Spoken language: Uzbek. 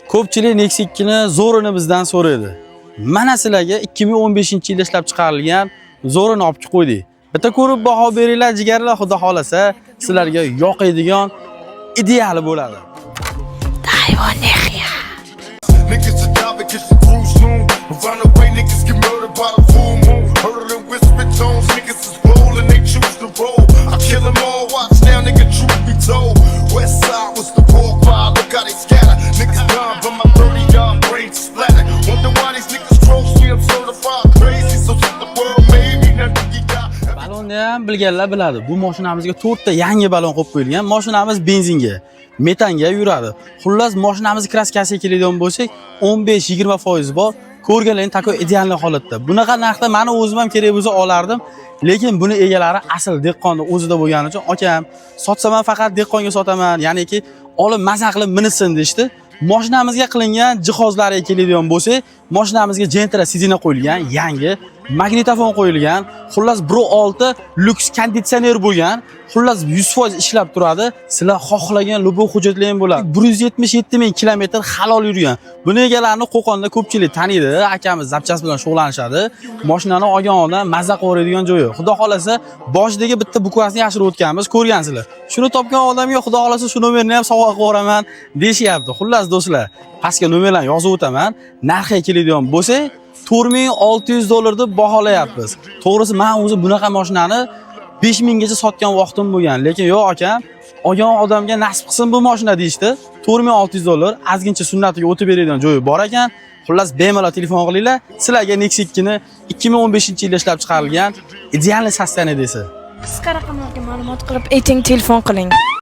Ko'pchilik Nexia 2 ni zo'rini bizdan so'raydi. Mana sizlarga 2015-yilda ishlab chiqarilgan zo'rini olib chiqib qo'ydik. Bitta ko'rib baho beringlar, jigarlar, xudo xolasa sizlarga yoqadigan ideali bo'ladi. Niggas are die because the crew soon. Run away, niggas get murdered by the full moon. Heard in whisper tones, niggas is rolling, they choose to roll. I kill 'em all, watch now, nigga, truth be told. West side was the war cry, look how they scatter. Niggas gone, but my 30 yard brains splatter. Wonder why these niggas cross me, I'm certified crazy. So since the world made me, now nigga got. Balonni ham bilganlar biladi. Bu mashinamizga 4 ta yangi balon qo'yib qo'yilgan. Mashinamiz benzinga, metanga yuradi. Xullas, mashinamiz краска siga keladigan bo'lsak, 15-20% bor. Ko'rganlaring, такой идеальный holatda. Bunaqa narxda mani o'zim ham kerak bo'lsa olardim. Lekin buni egalari asl dehqonni o'zida bo'lgani uchun, akam, sotsam ham faqat dehqonga sotaman, ya'niki olib maza qilib minsin deyishdi. Mashinamizga qilingan jihozlariga keladigan bo'lsak, mashinamizga Gentra сиденье qo'yilgan, yangi magnitofon qo'yilgan, xullas 1.6 lyuks konditsioner bo'lgan, xullas 100% ishlab turadi. Sizlar xohlagan любой hujjatlar ham bo'ladi. 177 ming kilometr halol yurgan. Buni egalarini Qo'qonda ko'pchilik taniydi. Akamiz запчасть bilan shug'ullanishadi. Mashinani olgan odam mazza qiladigan joyi. Xudo xolasa boshidagi bitta буква sini yashirib o'tganmiz, ko'rgansizlar. Shuni topgan odamga xudo xolasa shu nomerni ham sovg'a qilib yuboraman deyishyapti. Xullas do'stlar, pastga nomerlarni yozib o'taman. Narxiga keladigan bo'lsak, 4600 dollar deb baholayapmiz. To'g'risi, men o'zi bunaqa mashinani 5000 gacha sotgan vaqtim bo'lgan, lekin yo'q akam, olgan odamga nasib qilsin bu mashina deyishdi. 4600 dollar ozgincha sunnatiga o'tib beradigan joyi bor ekan. Xullas, bemalol telefon qilinglar. Sizlarga Nexia 2 ni 2015-yilda ishlab chiqarilgan идеальный состояние desa. Qisqa raqamlarga ma'lumot qilib ayting, telefon qiling.